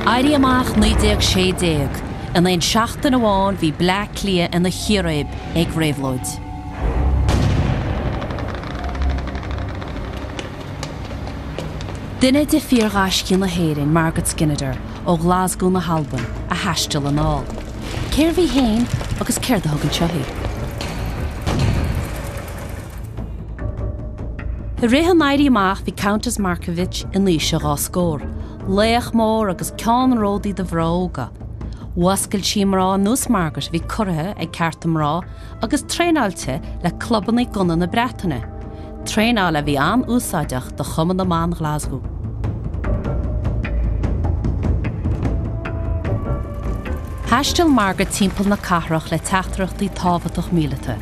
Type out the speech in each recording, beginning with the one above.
Éirí Amach 1916, In aon seachtain amháin bhí Bleá Cliath ina chíréib ag réabhlóid. Duine de fíorghaiscígh na hÉireann, Margaret Skinnider, ó Ghlaschú na hAlban, a thaistil anall. Cérbh í féin agus céard a thug anseo í? I rith an Éirí Amach bhí Countess Markievicz in aois a dhá scór, laoch mór agus ceannródaí do mhná óga. Mhúscail sí mná ar nós Margaret a bhí corraithe ag cearta mná agus traenáilte le clubanna gunna na Breataine, traenáil a bhí an-úsáideach do Chumann na mBan Ghlaschú. Thaistil Margaret timpeall na cathrach le teachtaireachtaí tábhachtach míleata.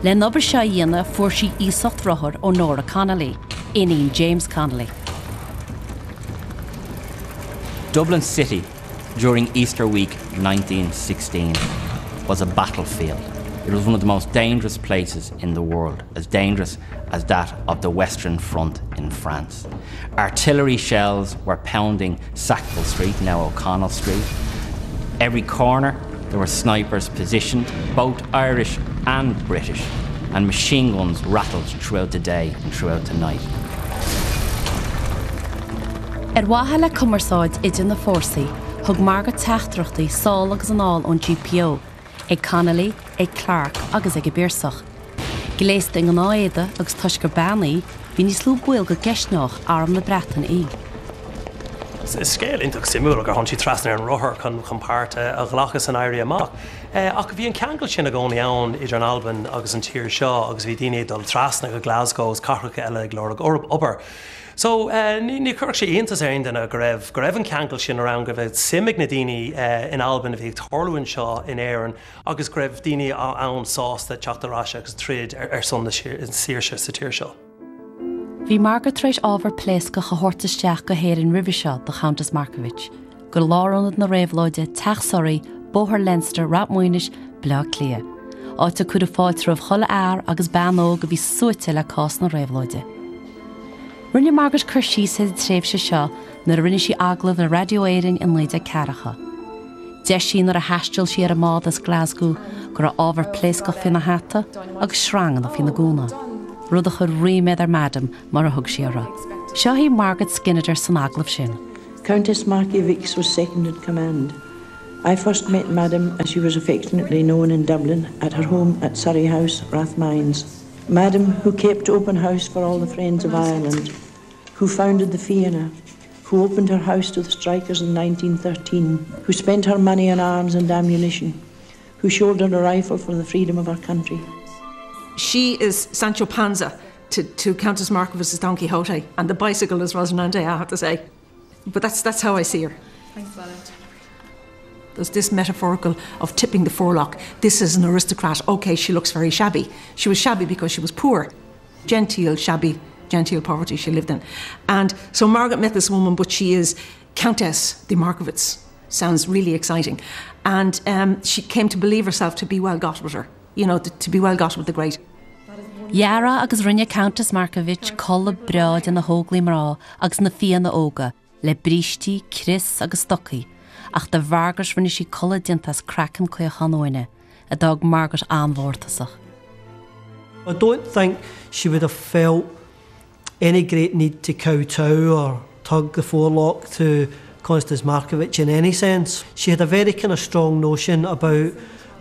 Leis an obair seo a dhéanamh fuair sí iasacht rothair ó Nora Connolly, iníon James Connolly. Dublin City during Easter week 1916 was a battlefield. It was one of the most dangerous places in the world, as dangerous as that of the Western Front in France. Artillery shells were pounding Sackville Street, now O'Connell Street. Every corner there were snipers positioned, both Irish and British, and machine guns rattled throughout the day and throughout the night. Ar mhaithe le cumarsáid idir na fórsaí, thug Margaret teachtaireachtaí sall agus anall ón GPO, ag Connolly, ag Clarke agus ag an bPiarsach. Gléasta i ngnáth-éadaí agus toisc gur bean í, bhí níos lú baol go gceistneodh Arm na Breataine í. Is scéal iontach suimiúil gur tháinig sí trasna ar an rothar chun páirt a ghlacadh san Éirí Amach. Ach bhí an ceangal sin i gcónaí ann idir an Albain agus an tír seo agus bhí daoine ag dul trasna go Glasgow agus cathracha eile ag lorg obair. So, ní chuirfeadh sé iontas ar aon duine go raibh, go raibh an ceangal sin ann, go raibh suim ag na daoine in Albain a bhí ag tarlú anseo in Éirinn agus go raibh daoine ann sásta teacht ar ais agus troid ar son na saoirse sa tír seo. Bhí Margaret tar éis ábhar pléascach a thabhairt isteach go hÉirinn roimhe seo do Chountess Markievicz, go lárionad na réabhlóide, Teach Surrey, Bóthar Leinster, Rath Maoinis, Baile Átha Cliath, áit a cuireadh fáilte roimh chuile fhear agus bean óg a bhí suaite le cás na réabhlóide. Rinne Margaret cur síos ar an tréimhse seo nuair a rinne sí agallamh le Raidió Éireann i 1940. Deir sí nuair a thaistil sí ar an mbád as Glasgow go raibh ábhar pléascach faoina hata agus sreanganna faoina gúna, rud a chuir ríméad ar Madam mar a thug sí uirthi. Seo í Margaret Skinnider san agallamh sin. Countess Markievicz was second in command. I first met Madam, as she was affectionately known in Dublin, at her home at Surrey House, Rathmines. Madam, who kept open house for all the friends of Ireland, who founded the Fianna, who opened her house to the strikers in 1913, who spent her money on arms and ammunition, who shouldered a rifle for the freedom of our country. She is Sancho Panza to, to Countess Markievicz's Don Quixote, and the bicycle is Rosinante, I have to say. But that's, that's how I see her. Thanks, There's this metaphorical of tipping the forelock. This is an aristocrat. Okay, she looks very shabby. She was shabby because she was poor. Genteel, shabby, genteel poverty she lived in. And so Margaret met this woman, but she is Countess de Markievicz. Sounds really exciting. And um, she came to believe herself to be well got with her, you know, to, to be well got with the great. Dhear agus rinne Countess Markievicz culaith breá do na hÓglaigh mná agus na Fianna óga le brístí, crios agus stocaí, ach do Mhargaret rinne sí culaith déanta as craiceann caochán uaine, a d'fhág Margaret an-mhórtasach. I don't think she would have felt any great need to kowtow or tug the forelock to Constance Markievicz in any sense. She had a very kind of strong notion about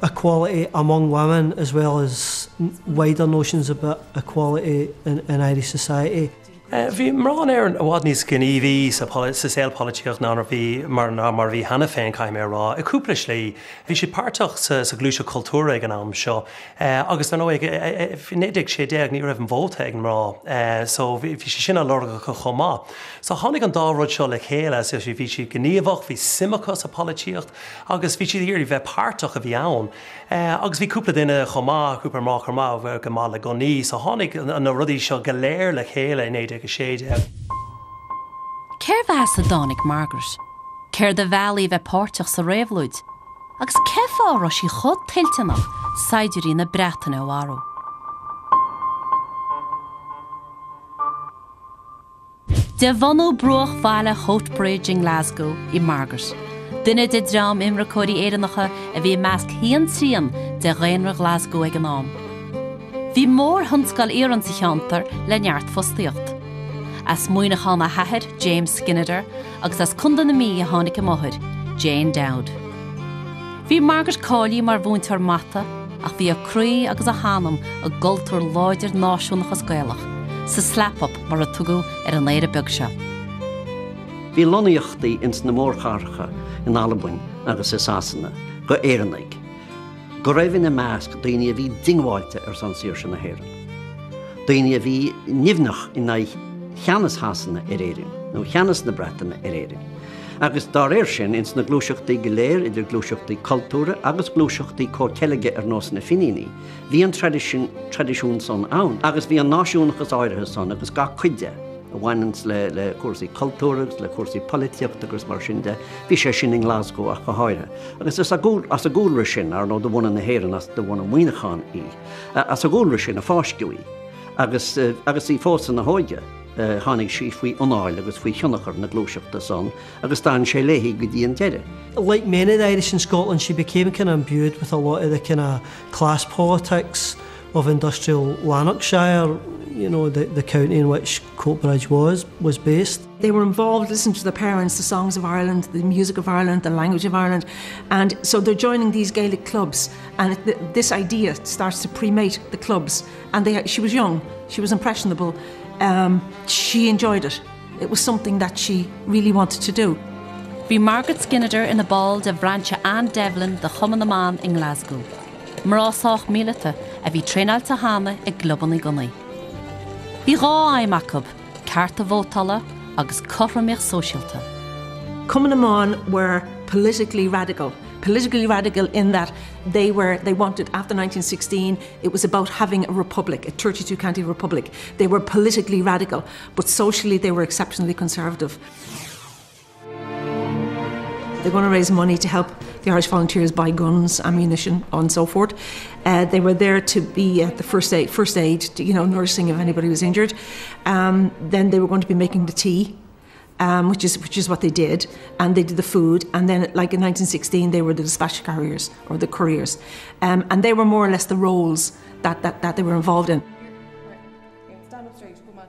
equality among women as well as wider notions about equality in, in Irish society. Bhí mná in Éirinn i bhfad níos gníomhaí sa saol polaitíocht ná mar a bhí mar ná mar a bhí cheana féin, caithfidh mé a rá, i cúpla slí. Bhí siad páirteach sa ghluaiseacht chultúrtha ag an am seo agus dar ndóigh i 1916 ní raibh an vóta ag mná so bhí sé sin á lorg acu chomh maith. So tháinig an dá rud seo le chéile, so bhí siad gníomhach, bhí suim acu sa pholaitíocht agus bhí siad ag iarraidh bheith páirteach a bhí ann. Agus bhí cúpla duine chomh maith, cúpla mná chomh maith, a bhí go maith le gunnaí, so tháinig na rudaí seo go léir le chéile i 1916. Cérbh as a dtáinig Margaret? Céard a mheall í a bheith páirteach sa réabhlóid? Agus cén fáth a raibh sí chomh toilteanach saighdiúirí na Breataine a mharú? De bhunadh bruachbhaile Coatbridge i nGlasgow í Margaret, duine de dhream imirceoirí Éireannacha a bhí i measc haon trian de dhaonra Ghlaschú ag an am. Bhí mórthionscal iarainn sa cheantar le neart fostaíocht. As Muineachán a hathair, James Skinnider, agus as Contae na Mí a tháinig a máthair, Jane Dowd. Bhí Margaret cáilithe mar mhúinteoir mata ach bhí a croí agus a hanam i gcultúr láidir náisiúnachas Gaelach, sa 'slap-up' mar a tugadh ar an Éire beag seo. Bhí lonnaíochtaí ins na mórchathracha in Albain agus i Sasana go Éireannaigh. go raibh ina measc daoine a bhí diongbháilte ar son saoirse na hÉireann, daoine a bhí nimhneach in aghaidh cheannas Shasana ar Éirinn, nó cheannas na Breataine ar Éirinn. Agus dá réir sin, ins na gluaiseachtaí go léir, idir gluaiseachtaí cultúrtha agus gluaiseachtaí comhcheilge ar nós na Finíní, bhí an traidisiún san ann, agus bhí an náisiúnachas áirithe san agus gach cuid de. a bhaineanns le cúrsaí cultúir agus le cúrsaí polaitíochta agus mar sin de, bhí sé sin i nGlasgow ach go háirithe. Agus is as an gcúlra sin, ar ndóigh de bhunadh na hÉireann, as de bhunadh Mhuineacháin í, as an gcúlra sin a fáisceadh í. Agus agus í fós ina hóige, tháinig sí faoi anáil agus faoi thionchar na gluaiseachta san agus d'fhan sé léi go dtí an deireadh. Like many of the Irish in Scotland, she became kind of imbued with a lot of the kind of class politics of industrial Lanarkshire, you know, the, the county in which Coatbridge was, was based. They were involved listening to their parents, the songs of Ireland, the music of Ireland, the language of Ireland. And so they're joining these Gaelic clubs and th this idea starts to premate the clubs. And they, she was young, she was impressionable, um, she enjoyed it. It was something that she really wanted to do. Bhí Margaret Skinnider ina ball de bhrainse Anne Devlin de Chumann na mBan i nGlasgow. Mná sách míleata a bhí traenáilte cheana i gclubanna gunnaí. Bhí dhá aidhm acu, cearta vótála agus cothromaíocht sóisialta. Cumann na mBan were politically radical. Politically radical in that they were they wanted after 1916 it was about having a republic, a 32 county republic. They were politically radical, but socially they were exceptionally conservative. They're going to raise money to help the Irish volunteers buy guns, ammunition and so forth. Uh, they were there to be at the first aid, first aid to, you know, nursing if anybody was injured. Um, then they were going to be making the tea. Um, which is which is what they did and they did the food and then like in 1916 they were the dispatch carriers or the couriers um, and they were more or less the roles that, that, that they were involved in.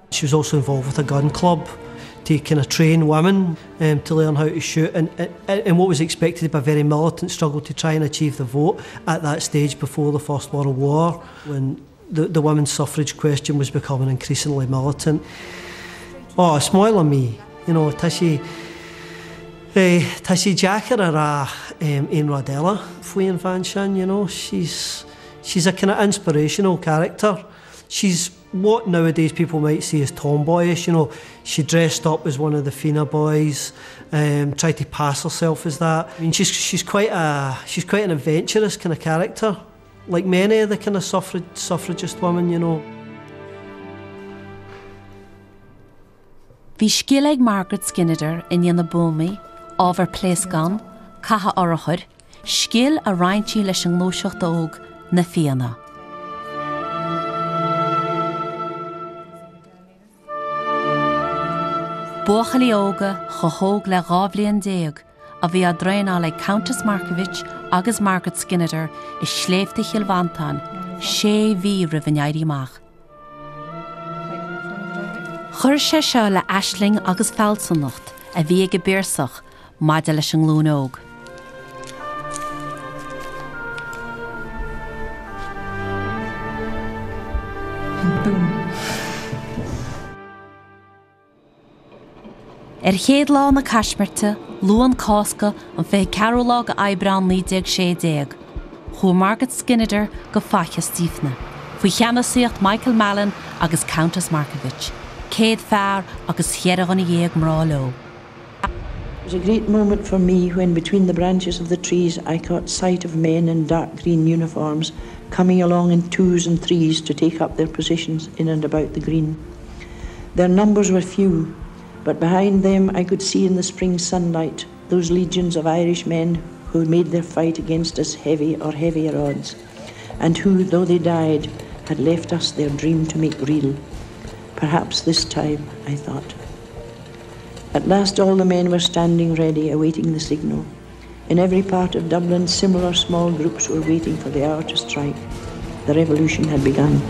She was also involved with a gun club to kind of train women um, to learn how to shoot and, and, and what was expected to be a very militant struggle to try and achieve the vote at that stage before the First World War when the, the women's suffrage question was becoming increasingly militant. Oh, smile on me, you know, tá sé eh, tá sé deacair a rá um, aon rud eile faoin bhean sin, you know, she's, she's a kind of inspirational character. She's what nowadays people might see as tomboyish, you know, she dressed up as one of the Fianna boys, um, tried to pass herself as that. I mean, she's, she's, quite a, she's quite an adventurous kind of character, like many of the kind of suffrage, suffragist women, you know. Bhí scil ag Margaret Skinnider i ndéanamh buamaí, ábhar pléascán, caitheamh urchair, scil a roinn sí leis an ngluaiseacht óg, na Fianna. Buachaillí óga chomh hóg le 12 bhliain a bhí á dtraenáil ag Countess Markievicz agus Margaret Skinnider i sléibhte Chill Mhantáin sé mhí roimh an Éirí Amach. Chuir sé seo le aisling agus fealsúnacht a bhí ag an bPiarsach maidir leis an nglúin óg. Ar chéad lá na caismirte, Luan Cásca, an 24ú lá de Aibreán 1916, chuaigh Margaret Skinnider go Faiche Stiabhna, faoi cheannasaíocht Michael Mallin agus Countess Markievicz, 100 fear agus cheithre dhuine dhéag mná leo. It was a great moment for me when between the branches of the trees I caught sight of men in dark green uniforms coming along in twos and threes to take up their positions in and about the green. Their numbers were few, but behind them I could see in the spring sunlight those legions of Irish men who made their fight against us heavy or heavier odds, and who, though they died, had left us their dream to make real. Perhaps this time, I thought. At last all the men were standing ready, awaiting the signal. In every part of Dublin, similar small groups were waiting for the hour to strike. The revolution had begun.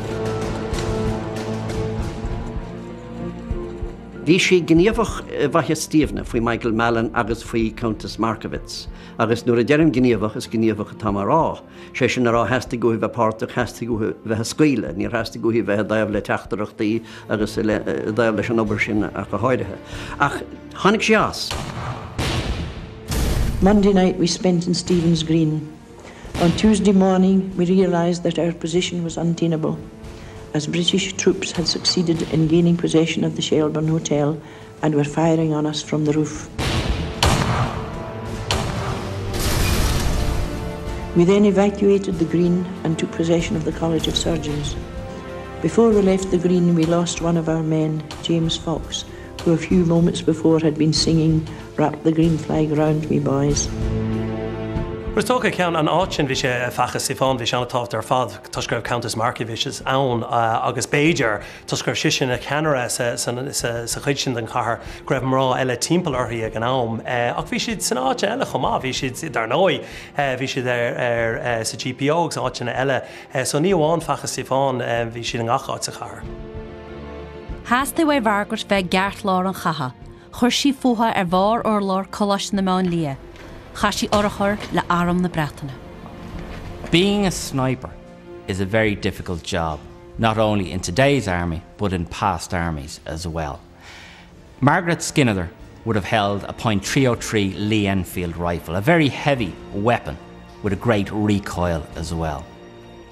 Bhí sí gníomhach i bhFaiche Stiabhna faoi Michael Mallin agus faoi Countess Markievicz, agus nuair a deirim gníomhach, is gníomhach atá mé a rá. Sé sin a rá, theastaigh uaithi bheith páirteach, theastaigh uaithi bheith ag scaoileadh, níor theastaigh uaithi bheith i dtaobh le teachtaireachtaí agus i dtaobh leis an obair sin ach go háirithe. Ach tháinig sí as. Monday night we spent in Stephen's Green. On Tuesday morning we realized that our position was untenable, as British troops had succeeded in gaining possession of the Shelburne Hotel and were firing on us from the roof. We then evacuated the green and took possession of the College of Surgeons. Before we left the green, we lost one of our men, James Fox, who a few moments before had been singing Wrap the green flag round me, boys. Is dócha ceann an áit sin bhí sé Faiche Stiofáin, bhí sé an-tábhachtach ar fad toisc go raibh Countess Markievicz ann agus b'fhéidir toisc go raibh sise ina ceannaire sa chuid sin den chathair go raibh mná eile timpeall uirthi ag an am. Ach bhí siad san áit eile chomh maith, bhí siad dar ndóigh bhí siad ar sa GPO agus áiteanna eile. So ní amháin Faiche Stiofáin, bhí siad i ngach áit sa chathair. Theastaigh uaidh Mhargaret bheith i gceartlár an chatha. Chuir sí fúithi ar bharr urlár Coláiste na Máinlia. Chaith sí urchar le Arm na Breataine. Being a sniper is a very difficult job, not only in today's army but in past armies as well. Margaret Skinnider would have held a .303 Lee Enfield rifle, a very heavy weapon with a great recoil as well.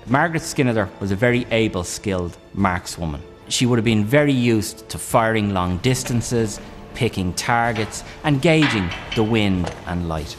Margaret Skinnider was a very able, skilled markswoman. She would have been very used to firing long distances, picking targets and gauging the wind and light.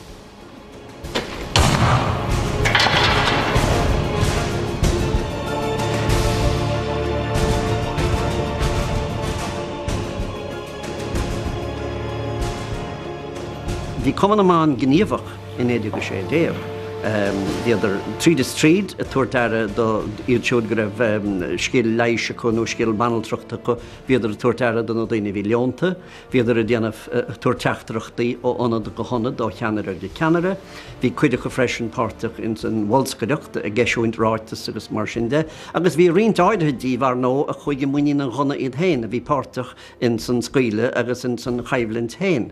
Bhí Cumann na mBan gníomhach i 1916. Bhíodar tríd is tríd ag tabhairt aire do iad siúd go raibh scil leighis acu nó scil banaltrachta acu, bhíodar ag tabhairt aire do na daoine a bhí leonta, bhíodar ag déanamh, ag tabhairt teachtaireachtaí ó ionad go hionad, ó cheannaire go ceannaire. Bhí cuid acu freisin páirteach ins an bholscaireacht, ag eisiúint ráiteas agus mar sin de. Agus bhí roinnt áirithe díobh, ar ndóigh, a chuaigh i muinín an ghunna iad féin, a bhí páirteach ins an scaoileadh agus ins an choimhlint féin.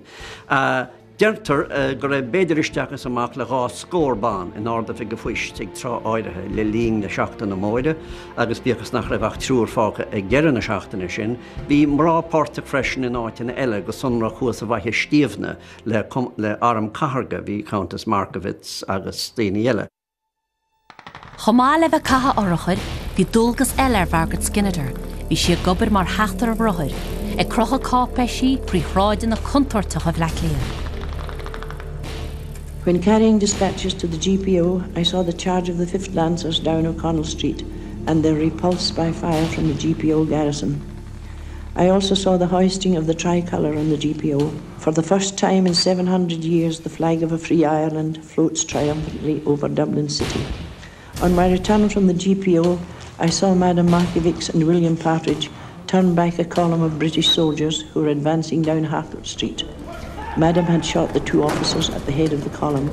Deirtear go raibh b'fhéidir isteach is amach le dhá scór ban in Ard-Oifig an Phoist ag tráth áirithe le linn na Seachtaine Móire agus bíodh is nach raibh ach triúr fágtha ag deireadh na seachtaine sin, bhí mná páirteach freisin in áiteanna eile, go sonrach thuas i bhFaiche Stiabhna le Arm Cathartha, bhí Countess Markievicz agus daoine eile. Chomh maith le bheith ag caitheamh urchair, bhí dualgas eile ar Mhargaret Skinnider, bhí sí ag obair mar theachtaire rothair, ag crochadh cáipéisí trí shráideanna contúirteacha Bhaile Átha Cliath. When carrying dispatches to the GPO, I saw the charge of the 5th Lancers down O'Connell Street and their repulse by fire from the GPO garrison. I also saw the hoisting of the tricolour on the GPO. For the first time in 700 years, the flag of a free Ireland floats triumphantly over Dublin City. On my return from the GPO, I saw Madame Markievicz and William Partridge turn back a column of British soldiers who were advancing down Harcourt Street. Madame had shot the two officers at the head of the column.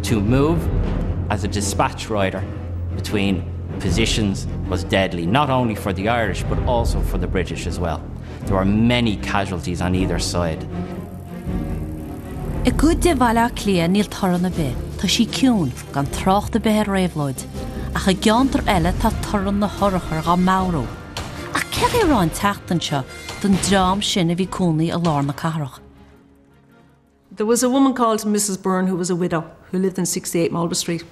To move as a dispatch rider between positions was deadly, not only for the Irish but also for the British as well. There were many casualties on either side. I gcuid de Bhaile Átha Cliath níl torann ar bith, tá sí ciúin, gan trácht ar bith ar réabhlóid. Ach i gceantar eile tá torann na n-urchar dhá meabhrú. Ach céard é a rá an tseachtain seo don dream sin a bhí cónaí i lár na cathrach? There was a woman called Mrs Byrne who was a widow who lived in 68 Marlborough Street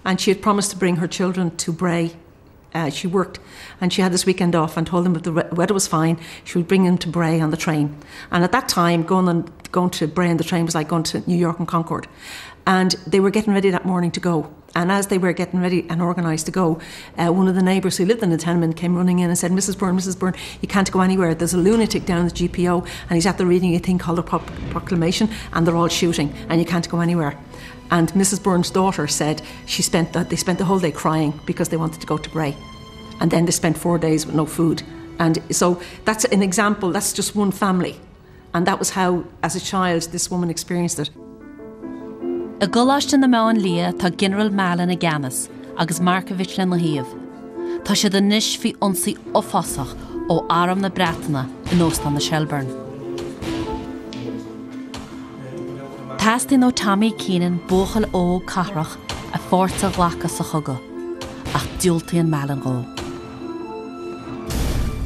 and she had promised to bring her children to Bray. Uh, she worked and she had this weekend off and told them if the weather was fine she would bring them to Bray on the train and at that time going on going to Bray on the train was like going to New York and Concord and they were getting ready that morning to go and as they were getting ready and organized to go uh, one of the neighbors who lived in the tenement came running in and said Mrs Byrne Mrs Byrne you can't go anywhere there's a lunatic down at the GPO and he's after reading a thing called a pro proclamation and they're all shooting and you can't go anywhere and Mrs Byrne's daughter said she spent that they spent the whole day crying because they wanted to go to Bray. And then they spent four days with no food. And so that's an example, that's just one family. And that was how, as a child, this woman experienced it. I gColáiste na Mumhan Liath tá Ginearál Mallin i gceannas agus Markievicz lena thaobh. Tá siad anois faoi ionsaí uafásach ó Arm na Breataine in Óstán na Shelbourne. Teastaíonn ó Tommy Keenan, buachaill óg cathrach, a pháirt a ghlacadh sa chogadh, ach diúltaíonn Mallin dhó.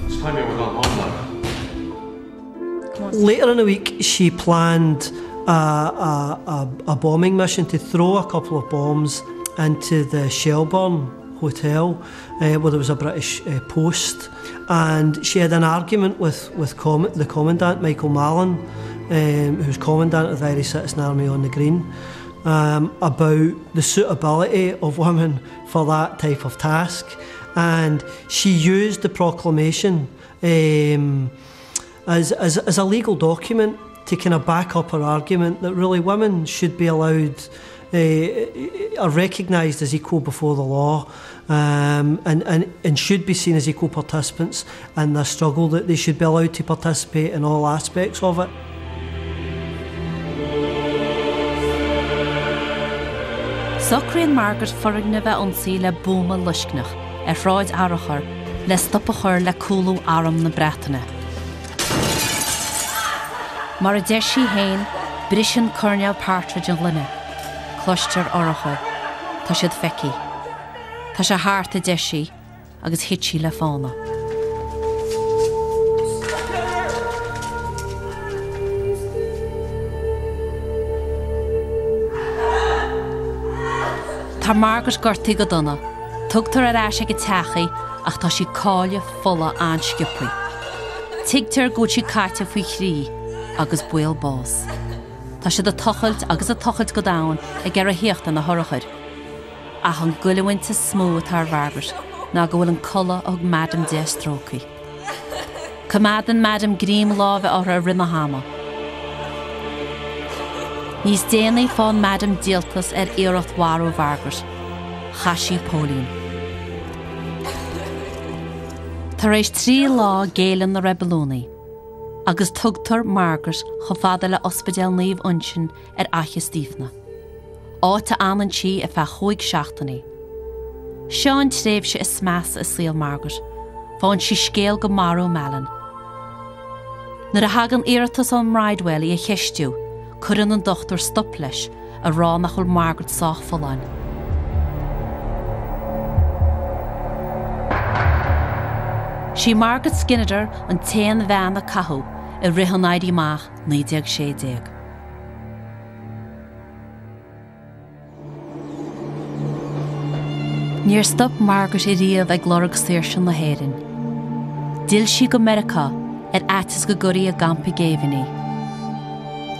It's time you were gone home now. Later in the week she planned a, a, a, a bombing mission to throw a couple of bombs into the Shelbourne Hotel uh, where there was a British uh, post and she had an argument with, with com the commandant Michael Mallon um, who's commandant of the Irish Citizen Army on the Green um, about the suitability of women for that type of task and she used the proclamation um, as, as, as a legal document to kind of back up her argument that really women should be allowed uh, are recognised as equal before the law um, and, and, and should be seen as equal participants in the struggle, that they should be allowed to participate in all aspects of it. Socraíonn Margaret foirgneamh a ionsaí le buama loiscneach ar Shráid Fhearchair le stop a chur le cúlú Arm na Breataine. Mar a deir sí féin, briseann Coirnéal Partridge an ghloine. Cloistear urchar. Tá siad feicthe. Tá sé thart, a deir sí, agus thit sí le fána. Tá Margaret gortaithe go dona. Tugtar ar ais ag a teach í ach tá sí cáile fola an-sciobtha. Tuigtear go bhfuil sí caite faoi thrí agus baol bás. Tá siad ag tochailt agus ag tochailt go domhain ag iarraidh a theacht ar na hurchair. Ach an ghoilliúint is mó atá ar Mhargaret ná go bhfuil an culaith a thug Madam di stróicthe. Coimeádann Madam greim láimhe uirthi i rith na hama. Níos déanaí faigheann Madam díoltas ar iarracht mharú Mhargaret. Chaith sí póilín. Tar éis 3 lá géilleann na reibiliúnaigh agus tugtar Margaret chomh fada le Ospidéal Naomh Uinseann ar Fhaiche Stiabhna, áit a fhanann sí ar feadh chúig seachtainí. Seo an tréimhse is measa i saol Margaret, faigheann sí scéal gur maraíodh Mallin. Nuair a thagann iarratas ón mBridewell í a cheistiú, cuireann an dochtúir stop leis, ag rá nach bhfuil Margaret sách folláin. Sí Margaret Skinnider an t-aon bhean a caitheadh i rith an Éirí Amach 1916. Níor stop Margaret ariamh ag lorg saoirse na hÉireann. D'fhill sí go Meiriceá ar fhaitíos go gcuirfí i gcampa géibhinn í.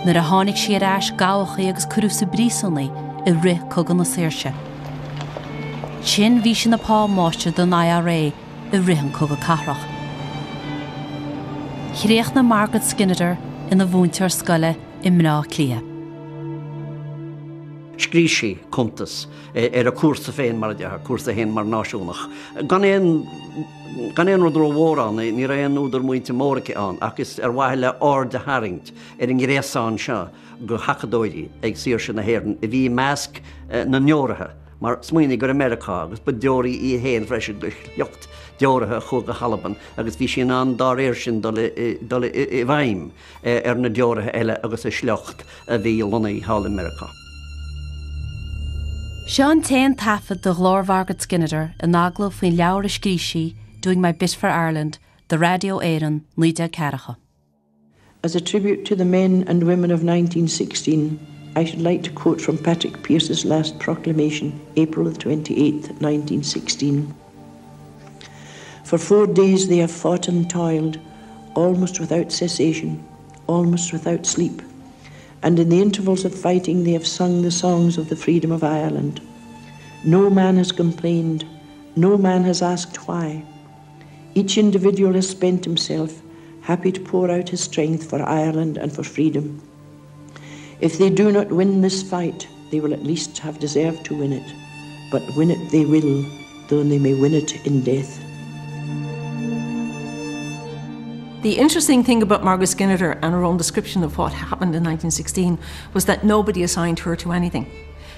Nuair a tháinig sí ar ais gabhadh í agus cuireadh sa bpríosún í i rith Cogadh na Saoirse. Ansin bhí sí ina pámáistir don IRA i rith an Cogadh Cathrach. Chríochnaigh Margaret Skinnider ina mhúinteoir scoile i mBleá Cliath. Scrígh sí cuntas ar a cúrsa féin, mar a déarfá, cúrsa féin mar náisiúnach. Gan aon gan aon rud rómhór ann, ní raibh aon údar muinte mór aici ann, ach is ar mhaithe le aird a tharraingt ar an ngréasán seo de thacadóirí ag saoirse na hÉireann a bhí i measc na ndeoraithe, mar smaoinigh gur i Meiriceá, agus ba deoraí í féin freisin de shliocht deoraithe a chuaigh go hAlbain, agus bhí sí in ann dá réir sin dul i bhfeidhm. ar na deoraithe eile agus a sliocht a bhí lonnaithe thall i Meiriceá. Seo an t-aon taifead de ghlór Mhargaret Skinnider in agallamh faoin leabhar a scrígh sí, Doing My Bit for Ireland, do Radio Éireann, 1940. As a tribute to the men and women of 1916, I should like to quote from Patrick Pearse's last proclamation, April 28, 1916. For four days they have fought and toiled, almost without cessation, almost without sleep. And in the intervals of fighting they have sung the songs of the freedom of Ireland. No man has complained, no man has asked why. Each individual has spent himself, happy to pour out his strength for Ireland and for freedom. If they do not win this fight, they will at least have deserved to win it, but win it they will, though they may win it in death. The interesting thing about Margaret Skinnider and her own description of what happened in 1916 was that nobody assigned her to anything.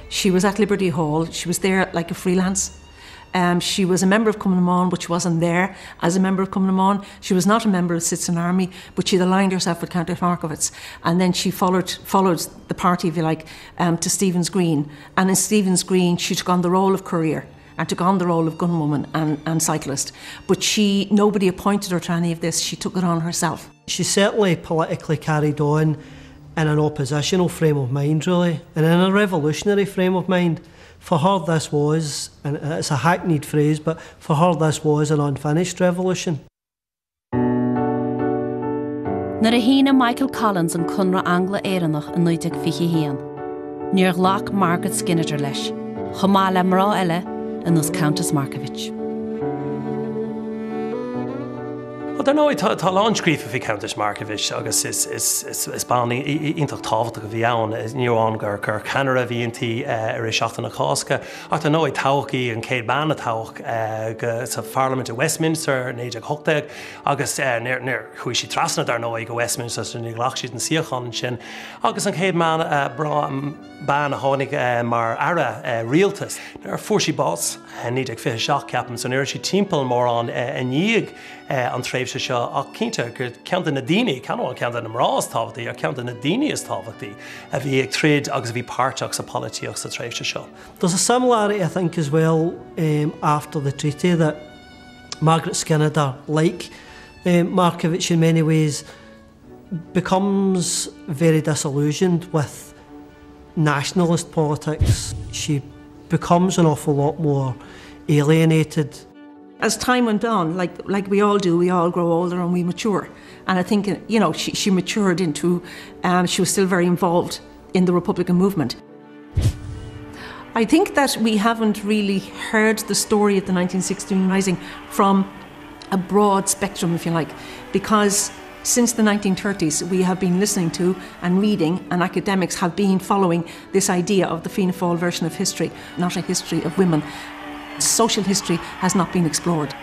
She was at Liberty Hall, she was there like a freelance. Um, she was a member of Cumnamon, but she wasn't there as a member of Cumnamon. She was not a member of Citizen Army, but she'd aligned herself with Countess Markovitz. And then she followed, followed the party, if you like, um, to Stephen's Green. And in Stephen's Green, she took on the role of courier and took on the role of gunwoman and, and cyclist. But she, nobody appointed her to any of this. She took it on herself. She certainly politically carried on in an oppositional frame of mind, really, and in a revolutionary frame of mind. For her, this was, and it's a hackneyed phrase, but for her, this was an unfinished revolution. Nuair a shínigh Michael Collins an Conradh Angla-Éireannach i 1921, níor ghlac Margaret Skinnider leis, chomh maith le mná eile ar nós Countess Markievicz. Bhuel, dar ndóigh, tá a lán scríofa faoi Countess Markievicz agus is bean iontach tábhachtach a bhí ann. Ní amháin gur ceannaire a bhí inti i rith Seachtain na Cásca, ach dar ndóigh toghadh í, an chéad bhean a toghadh sa Pharlaimint i Westminster 1918 agus níor chuaigh sí trasna, dar ndóigh, go Westminster so níor ghlac sí an suíochán ansin. Agus an chéad bean a tháinig mar aire rialtais. Fuair sí bás i 1927, ceapaim, so ní raibh sí timpeall mórán i ndiaidh an tréimhse seo ach cinnte gur ceann de na daoine, chan amháin ceann de na mná is tábhachtaí ach ceann de na daoine is tábhachtaí a bhí ag troid agus a bhí páirteach sa pholaitíocht sa tréimhse seo. There's a similarity I think as well um, after the treaty that Margaret Skinnider, like um, Markievicz in many ways, becomes very disillusioned with nationalist politics. She becomes an awful lot more alienated. As time went on, like, like we all do, we all grow older and we mature. And I think, you know, she, she matured into, um, she was still very involved in the Republican movement. I think that we haven't really heard the story of the 1916 Rising from a broad spectrum, if you like, because since the 1930s we have been listening to and reading and academics have been following this idea of the Fianna Fáil version of history, not a history of women. Social history has not been explored.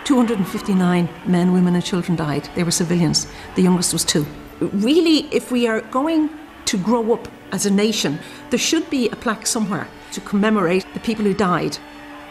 259 men, women and children died. They were civilians. The youngest was two. Really, if we are going to grow up as a nation, there should be a plaque somewhere to commemorate the people who died.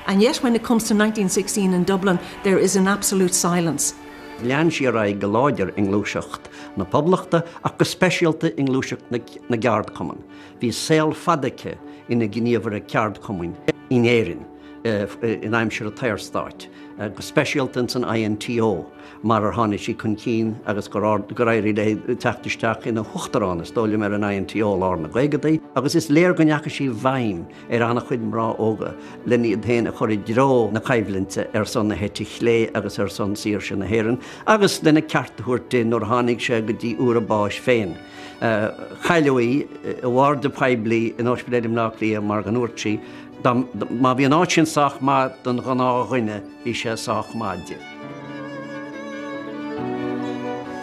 And yet when it comes to 1916 in Dublin, there is an absolute silence. Lean sí ar aghaidh go láidir i ngluaiseacht na Poblachta ach go speisialta i ngluaiseacht na gceardchumann. Bhí saol fada aici ina gníomhaire ceardchumainn in Éirinn in aimsir an tSaorstáit, go speisialta ins an INTO, mar ar tháinig sí chun cinn agus gur éirigh léi teacht isteach ina huachtarán, is dóigh liom, ar an INTO i lár na gcaogaidí, agus is léir go ndeachaigh sí i bhfeidhm ar an-chuid mná óga lena iad féin a chur i dtreo na coimhlinte ar son na heite chlé agus ar son saoirse na hÉireann agus lena ceart a thabhairt di nuair a tháinig sé go dtí uair a báis féin. Cailleadh í i bharda poiblí in Ospidéal i mBleá Cliath mar go ndúirt sí, má bhí an áit sin sách maith don ghnáthdhuine, bhí sé sách maith di.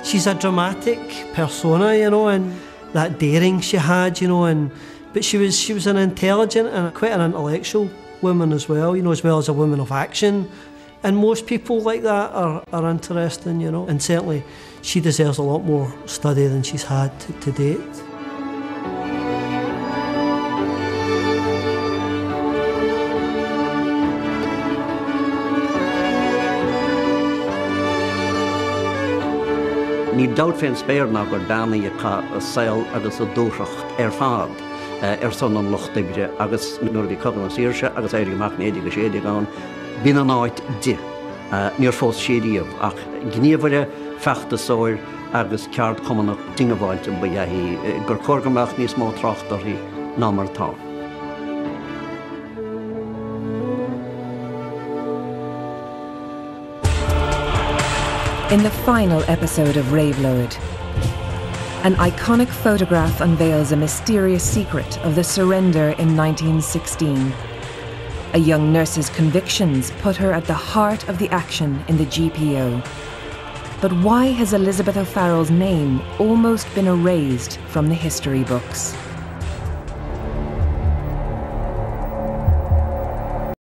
She's a dramatic persona, you know, and that daring she had, you know, and but she was she was an intelligent and quite an intellectual woman as well, you know, as well as a woman of action. And most people like that are, are interesting, you know, and certainly she deserves a lot more study than she's had to, to date. Níl dabht fén spéir ná gur bean í a chaith a saol agus a dúthracht ar fad ar son an lucht oibre agus nuair a bhí Cogadh na Saoirse agus Éirí Amach 1916 ann, b'in an áit di. Níor phós sí riamh ach gníomhaire, feachtasóir agus ceardchumannach diongbháilte ba ea í, gur chóir go mbeadh níos mó trácht uirthi ná mar atá. In the final episode of Réabhlóid, an iconic photograph unveils a mysterious secret of the surrender in 1916. A young nurse's convictions put her at the heart of the action in the GPO. But why has Elizabeth O'Farrell's name almost been erased from the history books?